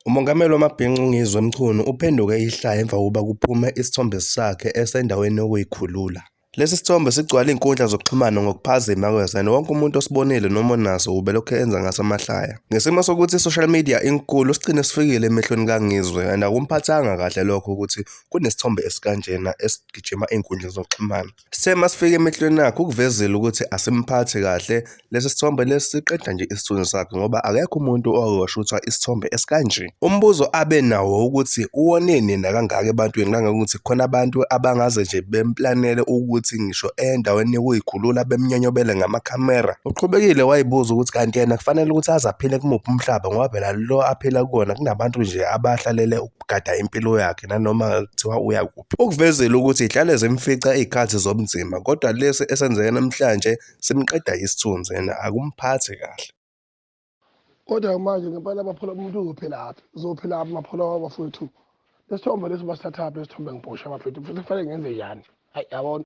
Umongameli wamabhinca uNgizwe Mchunu uphenduke ihlaya emva kokuba kuphume isithombe sakhe esendaweni yokuzikhulula. Lesi sithombe sigcwale iy'nkundla zokuxhumana ngokuphazima kweso and wonke umuntu osibonile noma onaso ubelokhu enza ngaso amahlaya. Ngesimo sokuthi i-social media inkulu sigcine sifikile emehlweni kaNgizwe and akumphathanga kahle lokho ukuthi kunesithombe esikanjena esigijima ey'nkundleni zokuxhumana. Sithe masifika emehlweni akhe ukuvezile ukuthi asimphathi kahle lesi sithombe lesi siqeda nje isithunzi sakhe ngoba akekho umuntu owake washuthwa isithombe esikanje. Umbuzo abe nawo ukuthi uwoneni yena kangaka ebantwini kangangokuthi khona abantu abangaze nje bemplanele ukuthi ngisho endaweni yokuyikhulula bemnyonyobele ngamakhamera. Uqhubekile wayibuza ukuthi kanti yena kufanele ukuthi aze aphile kumuphi umhlaba ngoba phela lo aphila kuwona kunabantu nje abahlalele ukugada impilo yakhe nanoma kuthiwa uya kuphi. Ukuvezile ukuthi ihlale zimfica izikhathi zobunzima kodwa lesi esenzeke namhlanje simqeda isithunzi and akumphathi kahle. Kodwa manje ngempela baphola umuntu uzophilaphi, uzophilaphi maphola wabafowethu. Lesithombe lesi basithathaphi lesithombe ngibhosha bafethu, futhi kufanele ngenze njani? Hayi yabona.